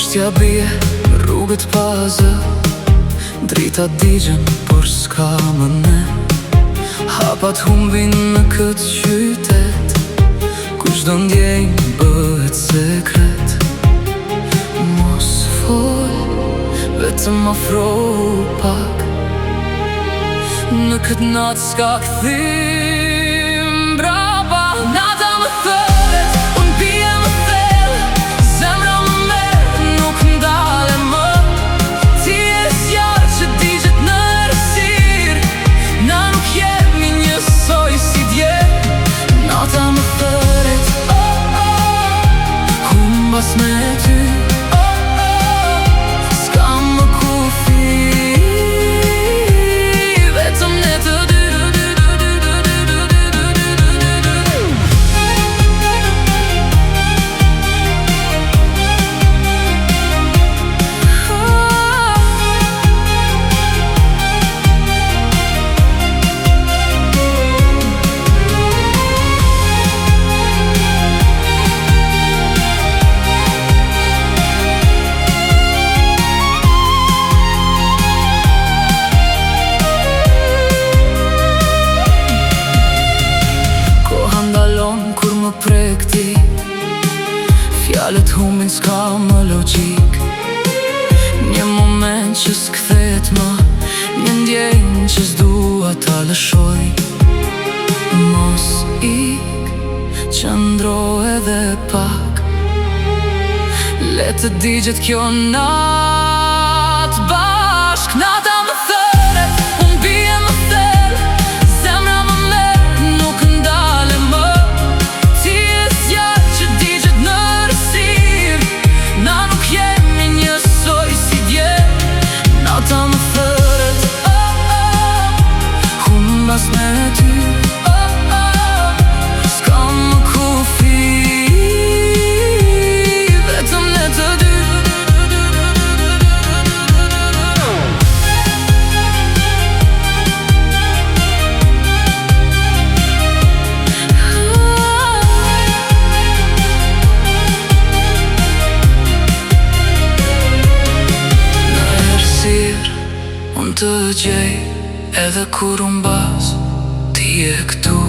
Heshtja bie, rrugët pa zë. Dritat digjen, por s'ka më ne. Hapat humbin në këtë qytet, ku çdo ndjenjë bëhet sekret. Mos fol, vetëm afrohu pak. Në këtë natë s'ka kthim mbrapa. Nata më thërret, unë bie më thellë. Zemra më merr, nuk ndalem më. Ti je zjarr që digjet në errësirë. Na nuk jemi njësoj si dje. Nata më thërret, oh, oh. Humbas me ty, oh, oh. S'ka më kufi, vetëm ne të dy. Dy, dy, dy, dy, dy, dy, dy, dy, dy, dy, dy, dy. Koha ndalon kur më prek ti. Fjalët humbin, s'ka më logjik. Një moment që s'kthehet më, një ndjenjë që s'dua ta lëshoj. Mos ik, qëndro edhe pak. Le të digjet kjo natë bashk. Nata më thërret, unë bie më thellë. Zemra më merr, nuk ndalem më. Ti je zjarr që digjet në errësirë. Na nuk jemi njësoj si dje. Nata më thërret, oh, oh. Humbas me ty, oh, oh. S'ka më kufi, vetëm ne të dy. Në errësirë, unë të gjej. Edhe kur humbas, ti je këtu.